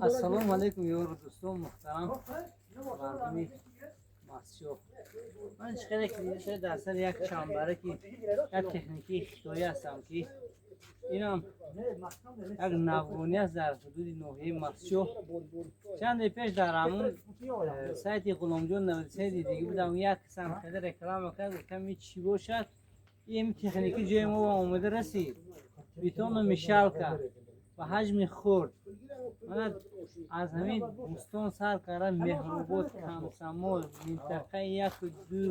Ассалому алайкум, ёру дӯстон, муҳтарам мардуми Мастчоҳ. Ман чӣ хеле ки дидед, дар сари як чамбараки як техникии хитоӣ ҳастам, ки инам як навгонӣ аст дар ҳудуди ноҳияи Мастчоҳ. Чанде пеш дар ҳамун сайти Ғуломҷон 93 дидагӣ будам, як касам хеле реклама кард, гуфтам ин чӣ бошад? Ин техникӣ ҷои мо омода расид. Бетону мешалка ба ҳаҷми хурд. Мана аз ҳамин Бӯстон сар карда Меҳробод, Комсомол, минтақаи яку ду,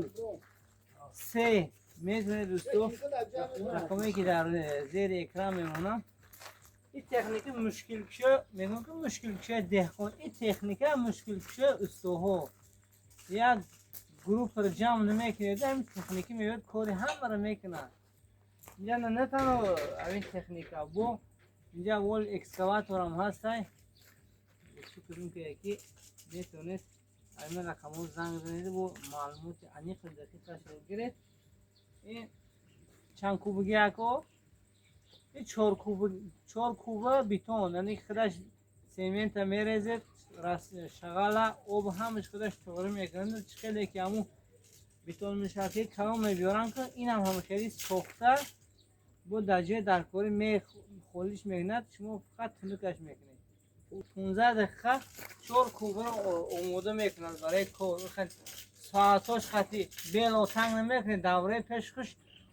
се метавонед, дӯсто, рақаме ки дар зери экран мемонам. Ин техника мушкилкушо, мегӯям ки мушкилкушои деҳқон, ин техника мушкилкушои устоҳо. Як группаро ҷамъ намекунед, ҳамин техника меояд, кори ҳамаро мекунад. Инҷа на танҳо ҳамин техника, бо инҷа вол экскаваторам ҳастай. Шукр ки яки метавонед ҳамин рақамҳо занг занед, бо маълумоти аниқу дақиқашро гиред. Ин чанд кубаги яко? Ин чор куба бетон, яъне худаш семента мерезед, шағала, об ҳамаш худаш тоғрӣ мекунад. Чӣ хеле ки ҳамун бетон мешавад, ки калон мебиёрам, ки инам ҳам хеле сохта бо дар ҷои даркорӣ мехолиш мекунад, шумо фақат тунукаш мекунед. 15 дақиқа чор кубаро омода мекунад барои кор. Соатҳош хати белотанг намекунед. Давраи пеш хуш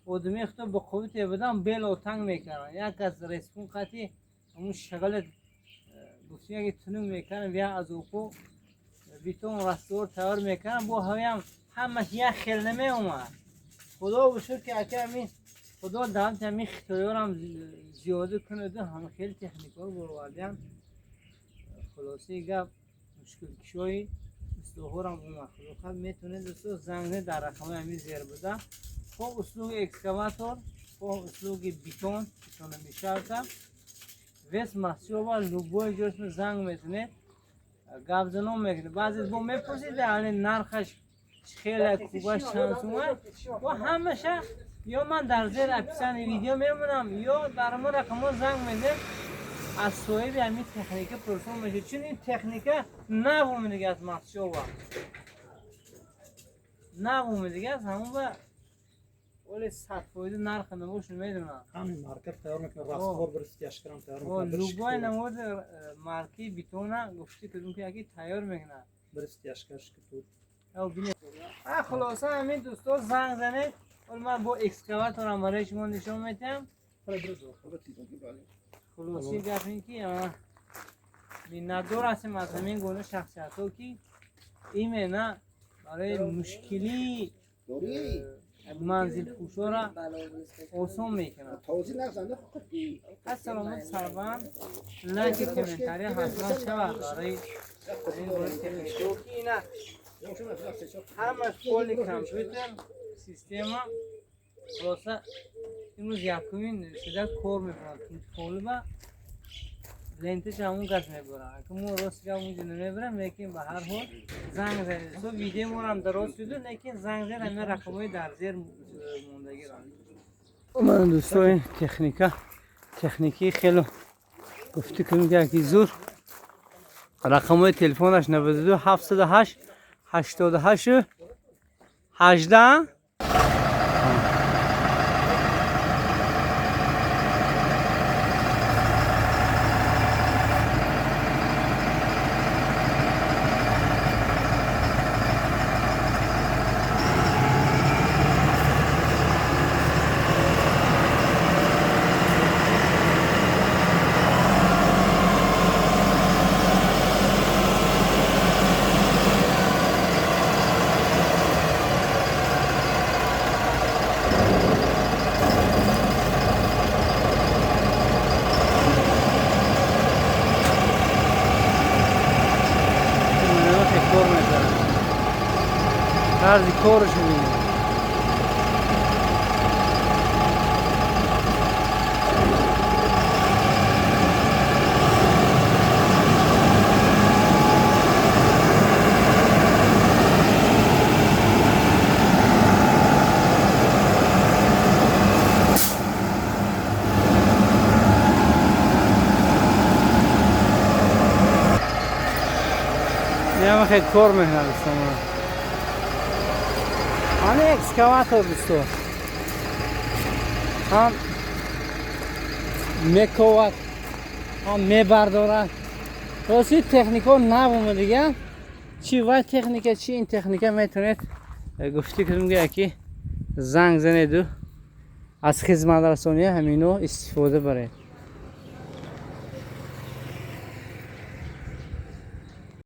одами худо бо қуввате будан, белотанг мекарданд. Як аз респун хати ҳамун шағала гуфтем, яке тунук мекарданд, я аз оқо бетон раствор тайёр мекарданд, бо ҳаваям ҳамаш як хел намеомад. Худо бошур ки ака ҳамин худо давлати ҳамин хитоёрам зиёда кунаду ҳама хеле техникаро баровардиам. Хулосаи гап, мушкилкушои устоҳорам омад. Худохоҳ метавонед, дӯсто, занг занед дар рақамҳои ҳамин зер буда. Хо услуги экскаватор, хо услуги бетон, бетономешалка, весь Мастчоҳ, любой ҷош занг мезанед, гапзанон мекунед. Баъзе бо мепурсид, али нархаш хеле, кубаш чанд сума, бо ҳамаша ё ман дар зери описании видео мемонам, ё дар мо рақамҳо занг мезанед, аз соҳиби ҳамин техника пурсон мешавед, чун ин техника нав омадагӣ аз Мастчоҳ, нав омадагӣ аст, ҳамон ба оли 100% нархи навошро медонам. Ҳамин маркер тайёр мекунад, раствор бір стяжкарам тайёр мекунад. Любой намуди марки бетона гуфти кудум ки яки тайёр мекунад. Бір стяжка шкатур. Хулоса, ҳамин дӯсто, занг занед. Ҳол ман бо экскаваторам барои шумо нишон медиҳам. Хулосаи гап ин ки миннатдор ҳастем аз ҳамин гуна шахсиятҳо, ки именно барои мушкилии манзилпӯшоро осон мекунад. Аз саломат сарбанд, лайки, комментария ҳатман шавад барои ин гуна техникаҳо, ки ина ҳамаш поли компютер система. Хулоса, имрӯз якумин шуда кор мебаранд қолиба, ленташ ҳамун кас мебаранд. Ака мо рост гап унҷо намебарам, лекин ба ҳар ҳол занг занед. Со видео морам дароз шуду, лекин занг занед ҳамин рақамҳои дар зер мондагиро. Ман дӯстои техника, техникии хело гуфтӣ кунем, ки яки зур. Рақамҳои телефонаш 92 708 88 18. Кор мекард, тарзи корашо бинед. Инам хеле кор мекунад, дӯстон. Ани экскаватор, дӯстон, ҳам мековад, ҳам мебардорад. Рости, техникаҳо нав омадагиан. Чи вай техника, чи ин техника, метавонед, гуфтӣ кунем, ки занг занеду аз хизматрасонии ҳамино истифода баред.